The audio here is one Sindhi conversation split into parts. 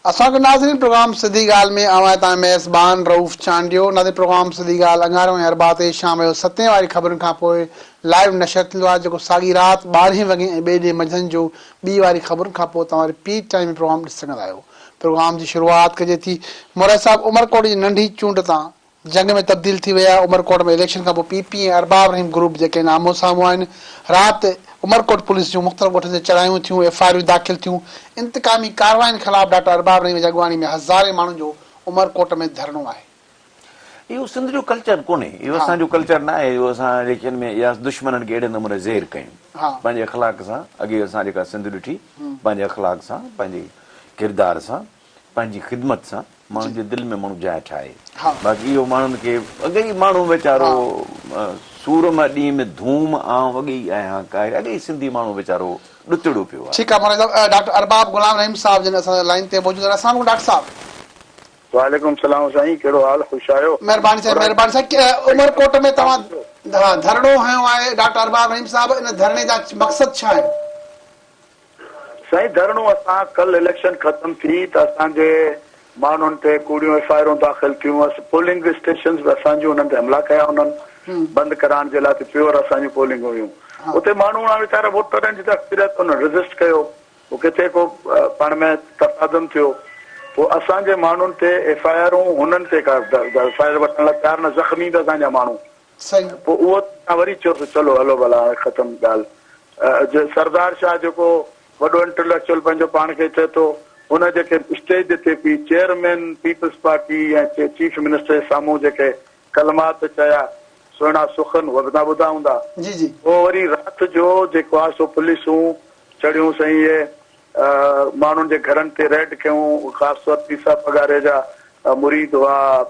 اسان کي ناظرين پروگرام سڌي ڳالهه ۾ اوهان تان ميزبان رئوف چانڊيو. ناظرين پروگرام سڌي ڳالهه اڱارو ۽ اربع تي شام جو ستين واري خبرن کان پوء لائيو نشر ٿيندو آهي جيڪو ساڳي رات ٻارهين وڳي ۽ ٻئي ڏينهن منجهند جو ٻي واري خبرن کان پوء توهان رپيٽ ٽائيم ۾ پروگرام ڏسي سگهندا آهيو. پروگرام جي شروعات ڪجي ٿي مورائي صاحب عمرڪوٽ جي ننڍي چونڊ تان جنگ ۾ تبديل ٿي وئي آهي، عمرڪوٽ ۾ اليڪشن کانپوء پي پي ۽ ارباب رحيم گروپ جيڪي آهن آمهون سامهون آهن، رات عمرڪوٽ پوليس جون مختلف ڳوٺن تي چڙهايون ٿيون، ايف I آريون داخل ٿيون، انتقامي ڪاررواين خلاف ڊاڪٽر ارباب رحيم جي اڳواڻي ۾ هزارين ماڻهن جو عمرڪوٽ ۾ ڌرڻو آهي. اهو سنڌ جو ڪلچر ڪونهي، اهو اسان جو ڪلچر نه آهي جو اسان اليڪشن ۾ يا دشمنن کي اهڙي نموني زير ڪيون، پنهنجي اخلاق سان اڳي اسان جيڪا سنڌ ڏٺي پنهنجي اخلاق سان پنهنجي ڪردار سان پنهنجي خدمت سان ماڻهن جي دل ۾ ماڻهو جاء ٺاهي باقي اهو ماڻهن کي اڳي ئي ماڻهو ويچارو سور م ڏينهن ۾ ڌوم آئون اڳي ئي آهيان قاهر اڳي ئي سنڌي ماڻهو ويچارو ڏتڙو پيو آهي. ٺيڪ آهي مولانا صاحب ڊاڪٽر ارباب غلام رحيم صاحب جن اسان سان لائين تي موجود آهن السلام عليڪم ڊاڪٽر صاحب. وعليڪم السلام سائين ڪهڙو حال خوش آهيو. مهرباني سائين مهرباني سائين عمر ڪوٽ ۾ توهان ڌرڻو هنيو آهي ڊاڪٽر ارباب رحيم صاحب ان ڌرڻي جا مقصد ڇا آهن. سائين ڌرڻو اسان ڪل اليڪشن ختم ٿي ته اسان جي ماڻهن تي ڪوڙيون ايف I آرون داخل ٿيون پولنگ اسٽيشنز به اسان جون انهن تي حملا ڪيا انهن بند ڪرائڻ جي لاء ته پيور اسان جون پولنگ هيون اتي ماڻهو هاڻ ويچارا ووٽرن جي ته اڪثريت انهن ريزسٽ ڪيو پوء ڪٿي ڪو پاڻ ۾ تصادم ٿيو پوء اسان جي ماڻهن تي ايف I آرون هنن تي ڪا ايف I R وٺڻ لاء تيار نه زخمي به اسان جا ماڻهو صحيح. پوء اهو اسان وري چيوسين چلو هلو ڀلا هاڻي ختم ڳالهه. سردار شاهه جيڪو وڏو انٽليڪچوئل پنهنجو پاڻ کي چئي ٿو، ان جيڪي اسٽيج تي P chairman peoples party ۽ chief minister جي سامهون جيڪي ڪلمات چيا، سهڻا سخن، اهي به توهان ٻڌا هوندا. جي جي. پوء وري رات جو جيڪو آهي سو پوليسون چڙهيون سائين اهي ماڻهن جي گهرن تي ريڊ ڪيون، خاص طور پير صاحب پڳاري جا مريد هئا،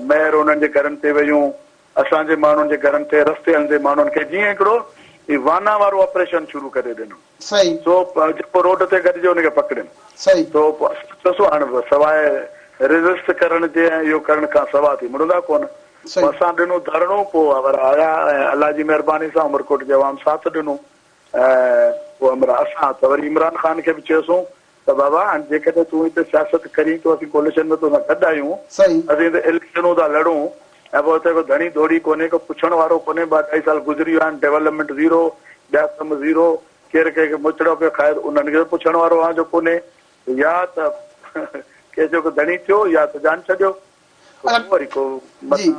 مهر انهن جي گهرن تي ويون، اسان جي ماڻهن جي گهرن تي رستي هلندي ماڻهن کي جيئن هڪڙو هي وانا وارو آپريشن شروع ڪري ڏنو. صحيح. سو جيڪو روڊ تي گڏجي ان کي پڪڙين. صحيح. سو اسان هاڻ سواء ريزسٽ ڪرڻ جي ۽ اهو ڪرڻ کان سوا ٿي مڙندا ڪونه. صحيح. پوء اسان ڏنو ڌرڻو پوء وري آيا ۽ الله جي مهرباني سان عمرڪوٽ جي عوام ساٿ ڏنو. ۽ پوء عمران اسان ته وري عمران خان کي به چيوسون ته بابا هاڻي جيڪڏهن تون هتي سياست ڪرين ٿو اسين ڪوليشن ۾ توسان گڏ آهيون اسين هتي اليڪشنون ٿا لڙون ۽ پوء هتي ڪو ڌڻي ڌوڙي ڪونهي ڪو پڇڻ وارو ڪونهي ٻه اڍائي سال گذري ويا آهن ڊولپمينٽ زيرو ٻيا ڪم زيرو ڪير ڪنهن کي موچڙو پيو کائي ته انهن کي به پڇڻ وارو اوهان جو ڪونهي يا ته ڪنهن جو ڪو ڌڻي ٿيو يا ته جان ڇڏيو پوء وري ڪو متان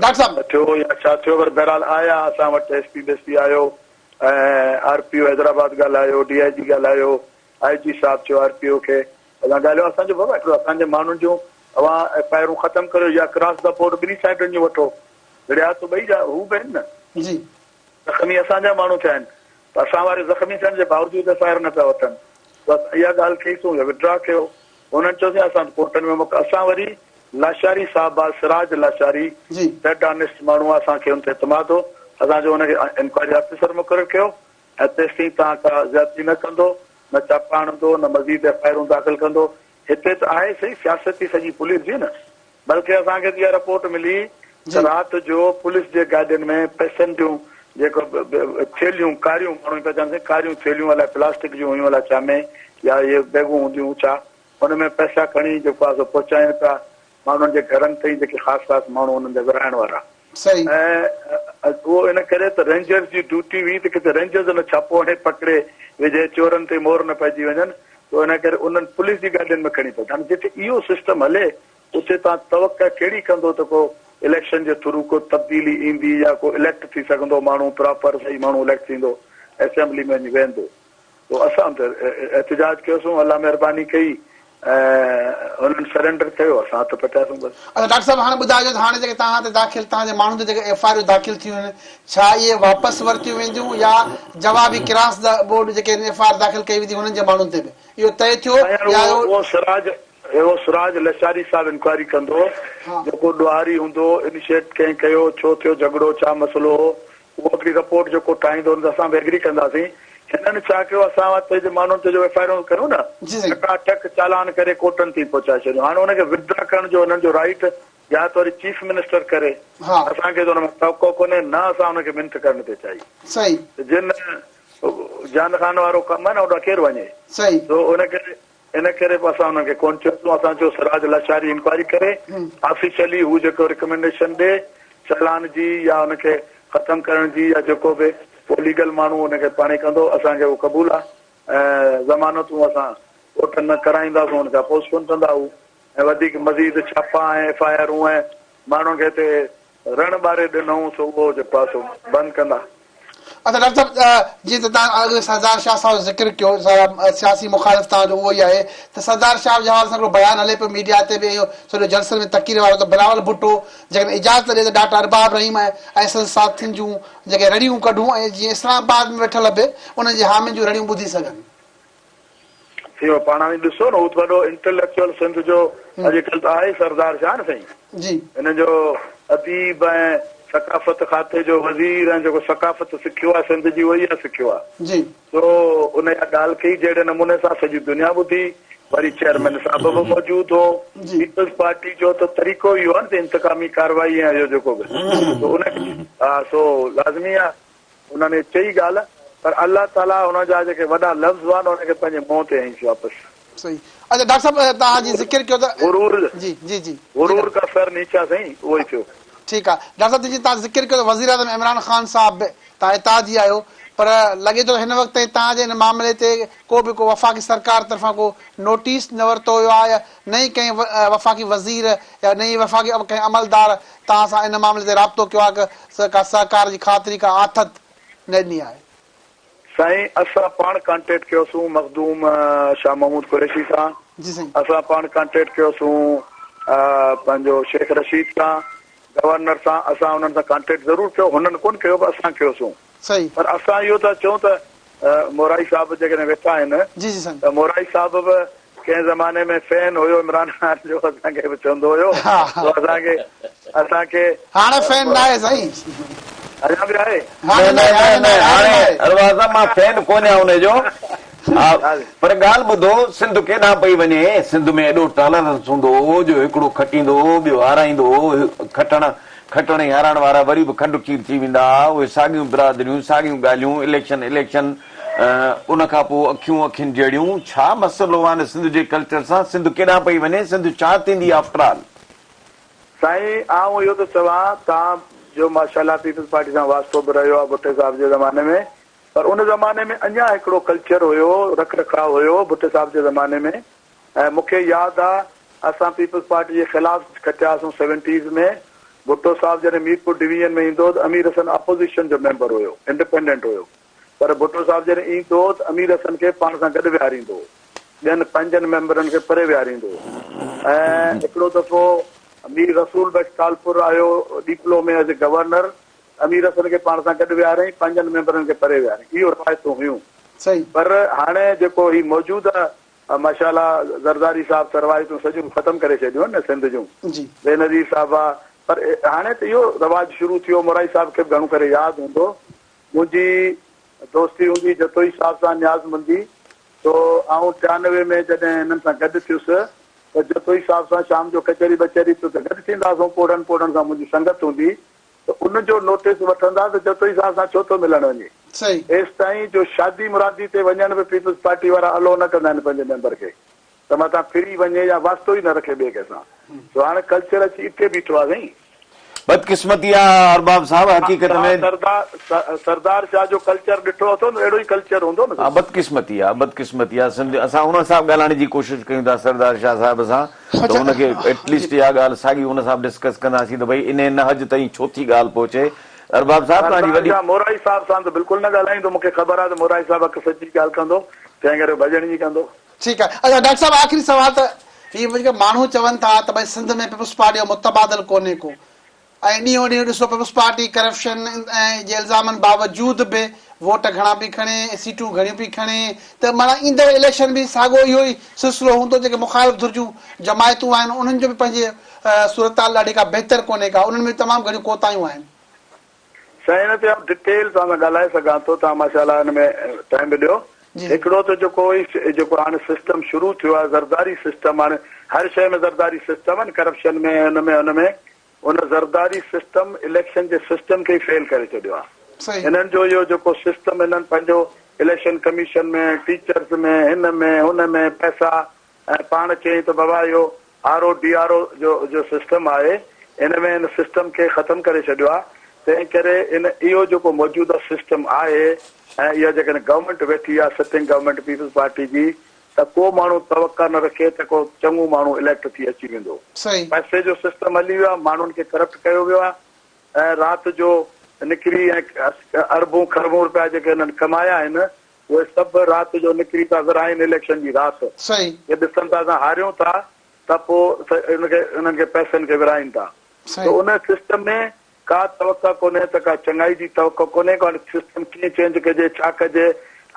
ڊاڪٽر صاحب. ٿيو يا ڇا ٿيو پر بهرحال آيا اسان وٽ ايس پي بيس پي آيو ۽ آر پي او حيدرآباد ڳالهايو ڊي I جي ڳالهايو آء جي صاحب چيو آر پي او کي اسان ڳالهيو اسان جو بابا هڪڙو اسان جي ماڻهن جون اوهان ايف I آرون ختم ڪريو يا ڪراس the board ٻنهي سائيڊن جون وٺو وڙهيا ته ٻئي جا هو به آهن نه جي. زخمي اسان جا ماڻهو ٿيا آهن ته اسان واري زخمي ٿيڻ جي باوجود ايف I R نه پيا وٺن بس اها ڳالهه ڪئي سون وڊرا ڪيو هنن چيو سائين اسان ته ڪورٽن ۾ مڪ اسان وري لاشاري صاحب آ سراج لاشاري جي. ڊيڊ آنيسٽ ماڻهو آ اسان کي ان تي اعتماد هو اسان جو ان کي انڪوائري آفيسر مقرر ڪيو ۽ تيستائين توهان ڪا زيادتي نه ڪندو نه چاپا هڻندو نه مزيد ايف I آرون داخل ڪندو هتي ته آهي سهي سياستي سڄي پوليس جي نه بلڪه اسان کي ته اها رپورٽ ملي ته رات جو پوليس جي گاڏين ۾ پئسن جون جيڪو ٿيلهيون ڪاريون ماڻهو پيا چون ڪاريون ٿيلهيون الائي پلاسٽڪ جون هيون الائي ڇا ۾ يا اهي بيگون هونديون ڇا ان ۾ پئسا کڻي جيڪو آهي سو پهچائين پيا ماڻهن جي گهرن تائين جيڪي خاص خاص ماڻهو انهن جا ورهائڻ وارا صحيح. ۽ اهو ان ڪري ته رينجرز جي ڊيوٽي هئي ته ڪٿي رينجرز نه ڇاپو هڻي پڪڙي وجهي چورن تي مور نه پئجي وڃن ته ان ڪري انهن پوليس جي گاڏين ۾ کڻي پيا هاڻي جتي اهو سسٽم هلي اتي توهان توقع ڪهڙي ڪندو ته ڪو اليڪشن جي ٿرو ڪو تبديلي ايندي يا ڪو اليڪٽ ٿي سگهندو ماڻهو پراپر صحيح ماڻهو اليڪٽ ٿيندو اسيمبلي ۾ وڃي ويهندو. پوء اسان ته احتجاج ڪيوسون، الله مهرباني ڪئي ۽ هنن سرينڊر ڪيو، اسان هٿ پٽياسون بس. اڇا ڊاڪٽر صاحب هاڻي ٻڌايو ته هاڻي جيڪي توهان تي داخل توهان جي ماڻهن تي جيڪي ايف I آرون داخل ٿيون آهن ڇا اهي واپس ورتيون وينديون يا جوابي ڪراس the board جيڪي ايف I R داخل ڪئي ويندي هنن جي ماڻهن تي به اهو طئي ٿيو سائين يا اهو اهو سراج اهو سراج لشاري صاحب انڪوائري ڪندو جيڪو ڏوهاري هوندو انيشيٽ ڪنهن ڪيو ڇو ٿيو جهڳڙو ڇا مسئلو هو اهو هڪڙي رپورٽ جيڪو ٺاهيندو ان تي اسان به ايگري ڪنداسين. هنن ڇا ڪيو اسان وٽ جي ماڻهن تي جو ايف I آرون ڪيون نه جي سائين. ٽڪا ٽڪ چالان ڪري ڪورٽن تائين پهچائي ڇڏيون. هاڻي ان کي وڊرا ڪرڻ جو هنن جو رائيٽ يا ته وري چيف منسٽر ڪري. ها. اسان کي ته ان مان توقع ڪونهي نه اسان ان کي منٿ ڪرڻ تي چاهي. صحيح. جن جان خان وارو ڪم آهي نه اوڏانهن ڪير وڃي. صحيح. سو ان ڪري. ان ڪري به اسان انهن کي ڪونه چيوسون، اسان چيو سراج لاشاري انڪوائري ڪري، آفيشلي هو جيڪو رڪمينڊيشن ڏي چالان جي يا ان کي ختم ڪرڻ جي يا جيڪو به اهو ليگل ماڻهو ان کي پاڻهي ڪندو، اسان کي اهو قبول آهي ۽ ضمانتون اسان ڪورٽن ۾ ڪرائينداسون ان کي اپوز ڪونه ڪندا هو ۽ وڌيڪ مزيد ڇاپا ۽ ايف I آرون ۽ ماڻهن کي هتي رڻ ٻاري ڏنئون سو اهو جيڪو آهي سو بند ڪندا. اچا ڊاڪٽر صاحب جيئن ته توهان اڳ سردار شاهه صاحب جو ذڪر ڪيو سياسي مخالف توهان جو اهو ئي آهي ته سردار شاهه جي حوالي سان هڪڙو بيان هلي پيو ميڊيا تي به ۽ سڄو جلسن ۾ تقرير وارو ته بلاول ڀٽو جيڪڏهن اجازت ڏي ته ڊاڪٽر ارباب رحيم ۽ سندس ساٿين جون جيڪي رڙيون ڪڍون ۽ جيئن اسلام آباد ۾ ويٺل به انهن جي حامين جون رڙيون ٻڌي سگهن. سيون پاڻ اوهين ڏسو نه هو ته وڏو انٽليڪچوئل سنڌ جو اڄ ڪلهه ته آهي سردار شاهه نه سائين. جي. هن جو اديب ۽ ثقافت کاتي جو وزير ۽ جيڪو ثقافت سکيو آهي سنڌ جي اهو ئي آهي سکيو آهي. جي. سو ان اها ڳالهه ڪئي جهڙي نموني سان سڄي دنيا ٻڌي وري چيئرمين صاحب به موجود هو. جي. پيپلز پارٽي جو ته طريقو ئي اهو آهي نه ته انتقامي ڪارروائي ۽ اهو جيڪو به سو ان کي ها سو لازمي آهي. انهن اهي چئي ڳالهه، پر الله تعاليٰ هن جا جيڪي وڏا لفظ هئا نه، انهن کي پنهنجي منهن تي هنيس واپس. صحيح اچا ڊاڪٽر صاحب توهان جي ذڪر ڪيو ته غرور جي جي جي غرور کا سر نيچا سائين اهو ئي ٿيو. ٺيڪ آ ڊاڪٽر صاحب جي توهان ذڪر ڪيو ته وزيراعظم عمران خان صاحب به توهان اتحادي آهيو پر لڳي ٿو هن وقت تائين توهان جي ان معاملي تي ڪو به ڪو وفاقي سرڪار طرفان ڪو نوٽيس نه ورتو ويو آهي يا نه ئي ڪنهن وفاقي وزير يا نه ئي وفاقي ڪنهن عملدار توهان سان ان معاملي تي رابطو ڪيو آهي ڪا ڪا سهڪار جي خاطري ڪا آٿت نه ڏني آهي. سائين اسان پاڻ ڪانٽيڪٽ ڪيوسون مخدوم شاهه محمود قريشي سان جي سائين. اسان پاڻ ڪانٽيڪٽ ڪيوسون پنهنجو شيخ رشيد سان گورنر سان اسان انهن سان ڪانٽيڪٽ ضرور ڪيو هنن ڪونه ڪيو پر اسان ڪيوسون صحيح. پر اسان اهو ٿا چئون ته مورائي صاحب جيڪڏهن ويٺا آهن جي جي سائين. ته مورائي صاحب به ڪنهن زماني ۾ فين هيو عمران خان جو اسان کي به چوندو هيو سو اسان کي اسان کي هاڻي فين ناهي سائين. اڃا به آهي؟ هاڻي نه ناهي نه هاڻي نه ناهي هاڻي هاڻي ناهي. ارواح صاحب مان فين ڪونهيان ان جو ها پر ڳالهه ٻڌو سنڌ ڪيڏانهن پئي وڃي سنڌ ۾ ايڏو ٽالرنس هوندو هو جو هڪڙو کٽيندو هو ٻيو هارائيندو هو کٽڻ کٽڻ ۽ هارائڻ وارا وري به کنڊ کير ٿي ويندا ها، اهي ساڳيون برادريون، ساڳيون ڳالهيون، اليڪشن اليڪشن، ان کان پوء اکيون اکين جهڙيون، ڇا مسئلو آهي ان سنڌ جي ڪلچر سان، سنڌ ڪيڏانهن پئي وڃي، سنڌ ڇا ٿيندي آفٽر آل. سائين آئون اهو ٿو چوان توهان جو ماشاءالله پيپلز پارٽي سان واسطو به رهيو آهي ڀٽي صاحب جي زماني ۾ پر ان زماني ۾ اڃا هڪڙو ڪلچر هيو رک رکاء هيو ڀٽي صاحب جي زماني ۾ ۽ مون کي ياد آ اسان پيپلز پارٽي جي خلاف کٽياسون سيونٽيز ۾ ڀٽو صاحب جڏهن ميرپور ڊويزن ۾ ايندو هو ته امير حسن اپوزيشن جو ميمبر هيو انڊپينڊنٽ هيو پر ڀٽو صاحب جڏهن ايندو هو ته امير حسن کي پاڻ سان گڏ ويهاريندو هو ٻين پنهنجن ميمبرن کي پري ويهاريندو هو ۽ هڪڙو دفعو مير رسول بخش ٽالپر آيو ڏيپلو ۾ ايز اي گورنر امير حسن کي پاڻ سان گڏ ويهاريائين پنهنجن ميمبرن کي پري ويهاريائين اهو روايتون هيون صحيح. پر هاڻي جيڪو هي موجوده ماشاء الله زرداري صاحب ته روايتون سڄيون ختم ڪري ڇڏيون آهن نه سنڌ جون جي. بينظير صاحب آ پر هاڻي ته اهو رواج شروع ٿيو مورائي صاحب کي به گهڻو ڪري ياد هوندو منهنجي دوستي هوندي جتوئي صاحب سان نياز مندي سو آئون 93 ۾ جڏهن هنن سان گڏ ٿيس ته جتوئي صاحب سان شام جو ڪچهري ٻچهري تي ته گڏ ٿينداسون پوڙهن پوڙهن سان منهنجي سنگت هوندي ته ان جو نوٽيس وٺندا ته جتوئي صاحب سان ڇو ٿو ملڻ وڃي. صحيح. ايستائين جو شادي مرادي تي وڃڻ به پيپلز پارٽي وارا الو نه ڪندا آهن پنهنجي ميمبر کي ته متان ڦري وڃي يا واسطو ئي نه رکي ٻئي ڪنهن سان. سو هاڻ ڪلچر اچي اتي بيٺو آهي سائين. بدقسمتي آ ارباب صاحب حقيقت ۾. سردار سردار شاهه جو ڪلچر ڏٺو اٿو نه اهڙو ئي ڪلچر هوندو نه ها سائين. بدقسمتي آ بدقسمتي آ سنڌ اسان ان سان به ڳالهائڻ جي ڪوشش ڪيون ٿا سردار شاهه صاحب سان ته ان کي ايٽ ليسٽ اها ڳالهه ساڳي ان سان به ڊسڪس ڪنداسين ته ڀئي انهي نهج تائين ڇو ٿي ڳالهه پهچي. ارباب صاحب توهان جي سردار وڏي. شاهه مورائي صاحب سان ته بلڪل نه ڳالهائيندو مون کي خبر آهي ته مورائي صاحب حق سچ جي ڳالهه ڪندو تنهن ڪري ڀڄڻ جي ڪندو. ٺيڪ آهي اڇا ڊاڪٽر صاحب آخري سوال ته هي جيڪي ماڻهو چون ٿا ته ڀئي سنڌ ۾ پيپلز پارٽي جو متبادل ڪونهي ڪو ۽ ڏينهون ڏينهن ڏسو پيپلز پارٽي ڪرپشن ۽ جي الزامن باوجود به ووٽ گهڻا پئي کڻي ۽ سيٽون گهڻيون پئي کڻي ته معنيٰ ايندڙ اليڪشن به ساڳو اهو ئي سلسلو هوندو جيڪي مخالف ڌر جون جماعتون آهن انهن جو به پنهنجي صورتحال ڏاڍي ڪا بهتر ڪونهي ڪا انهن ۾ به تمام گهڻيون ڪوتاهيون آهن. سائين ان تي آئون ڊٽيل توهان سان ڳالهائي سگهان ٿو توهان ماشاء الله ان ۾ ٽائيم به ڏيو جي. هڪڙو ته جيڪو هي جيڪو هاڻي سسٽم شروع ٿيو آهي زرداري سسٽم هاڻي هر شيء ۾ زرداري سسٽم آهي نه ڪرپشن ۾ ان ۾ ان ۾ ان زرداري سسٽم اليڪشن جي سسٽم کي ئي فيل ڪري ڇڏيو آهي. صحيح. هنن جو اهو جيڪو سسٽم هنن پنهنجو اليڪشن ڪميشن ۾ ٽيچرز ۾ هن ۾ هن ۾ پئسا ۽ پاڻ چيائين ته بابا اهو R O D R O جو جو سسٽم آهي ان ۾ ان سسٽم کي ختم ڪري ڇڏيو آهي تنهن ڪري ان اهو جيڪو موجوده سسٽم آهي ۽ اها جيڪڏهن گورنمينٽ ويٺي آهي سٽنگ گورنمينٽ پيپلز پارٽي جي ته ڪو ماڻهو توقع نه رکي ته ڪو چڱو ماڻهو اليڪٽ ٿي اچي ويندو. صحيح. پئسي جو سسٽم هلي ويو آهي ماڻهن کي ڪرپٽ ڪيو ويو آهي ۽ رات جو نڪري ۽ اربون کربون روپيا جيڪي هنن ڪمايا آهن اهي سڀ رات جو نڪري ٿا ورهائين اليڪشن جي رات صحيح. جي ڏسن ٿا اسان هاريون ٿا ته پوء ان کي انهن کي پئسن کي ورهائين ٿا ته صحيح. ان سسٽم ۾ ڪا توقع ڪونهي ته ڪا چڱائي جي توقع ڪونهي ڪو هاڻي سسٽم ڪيئن چينج ڪجي ڇا ڪجي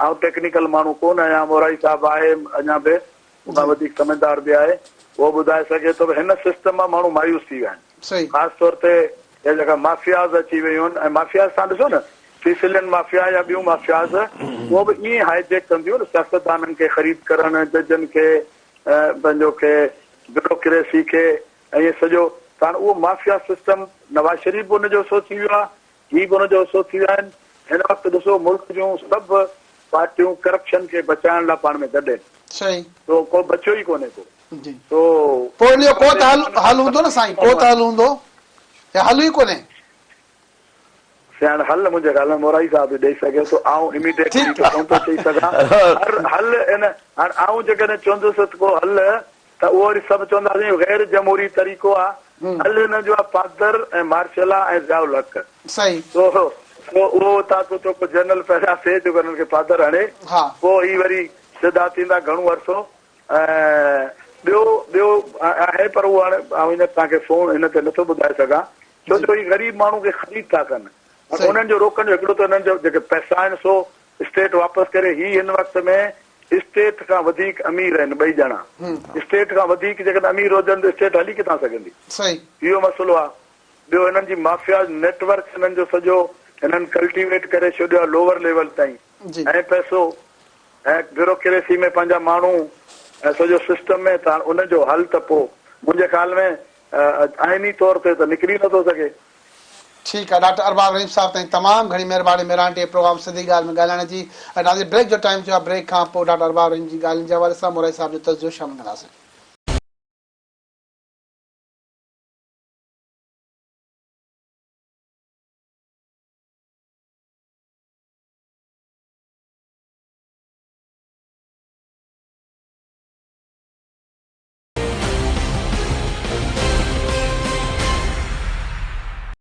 آئون ٽيڪنيڪل ماڻهو ڪونه آهيان مورائي صاحب آهي اڃا به مون کان جي. وڌيڪ سمجهدار به آهي اهو ٻڌائي سگهي ٿو هن سسٽم مان ماڻهو مايوس ٿي ويا آهن. صحيح. خاص طور تي اهي جيڪا مافياز اچي ويون آهن ۽ مافياز تان ڏسو نه سيسلين مافيا يا ٻيون مافياز اهو به ائين هائي جيڪ ڪنديون نه سياستدانن کي خريد ڪرڻ ججن کي پنهنجو کي بيوروڪريسي کي ائين سڄو ته هاڻ اهو مافيا سسٽم نواز شريف به ان جو حصو ٿي ويو آهي هي به ان جو حصو ٿي ويا آهن هن وقت ڏسو ملڪ جون سڀ پارٽيون ڪرپشن کي بچائڻ لاء پاڻ ۾ گڏ آهن صحيح. سو ڪو بچيو ئي ڪونهي ڪو. جي سو پوء ان جو ڪو ته حل حل هوندو نه سائين ڪو ته حل هوندو يا حل ئي ڪونهي. سياڻ حل منهنجي خيال ۾ مورائي صاحب ئي ڏئي سگهي ٿو آئون اميڊيٽلي ٺيڪ ته ڪونه ٿو چئي سگهان هر حل ان هاڻ آئون جيڪڏهن چوندس ته ڪو حل ته اهو وري سڀ چوندا سائين اهو غير جمهوري طريقو آ حل ان جو آ پادر ۽ مارشلا ۽ ضياء الحق صحيح سو سو اهو اتان ڪو ته ڪو جنرل پيدا ٿئي جيڪو انهن کي پادر هڻي ها. پوء هي وري سڌا ٿيندا گهڻو عرصو ۽ ٻيو ٻيو آهي پر اهو هاڻي آئون هينئر توهان کي فون هن تي نٿو ٻڌائي سگهان ڇو جو هي غريب ماڻهو کي خريد ٿا ڪن ۽ انهن جو روڪڻ جو هڪڙو ته انهن جو جيڪي پئسا آهن سو اسٽيٽ واپس ڪري هي هن وقت ۾ اسٽيٽ کان وڌيڪ امير آهن ٻئي ڄڻا اسٽيٽ کان وڌيڪ جيڪڏهن امير هجن ته اسٽيٽ هلي ڪٿان سگهندي اهو مسئلو آهي ٻيو هنن جي مافيا نيٽ ورڪ هنن جو سڄو هنن ڪلٽيويٽ ڪري ڇڏيو آهي لوور ليول تائين ۽ پئسو ۽ بيوروڪريسي ۾ پنهنجا ماڻهو ۽ سڄو سسٽم ۾ ته هاڻ ان جو حل ته پو منهنجي خيال ۾ آئيني طور تي ته نڪري نٿو سگهي. ٺيڪ آ ڊاڪٽر ارباب رحيم صاحب تائين تمام گهڻي مهرباني ميران ٽي پروگرام سڌي ڳالهه ۾ ڳالهائڻ جي ۽ ناظرين بريڪ جو ٽائيم ٿيو آ بريڪ کان پو ڊاڪٽر ارباب رحيم جي ڳالهين جي حوالي سان مورائي صاحب جو تجزيو شامل ڪنداسين.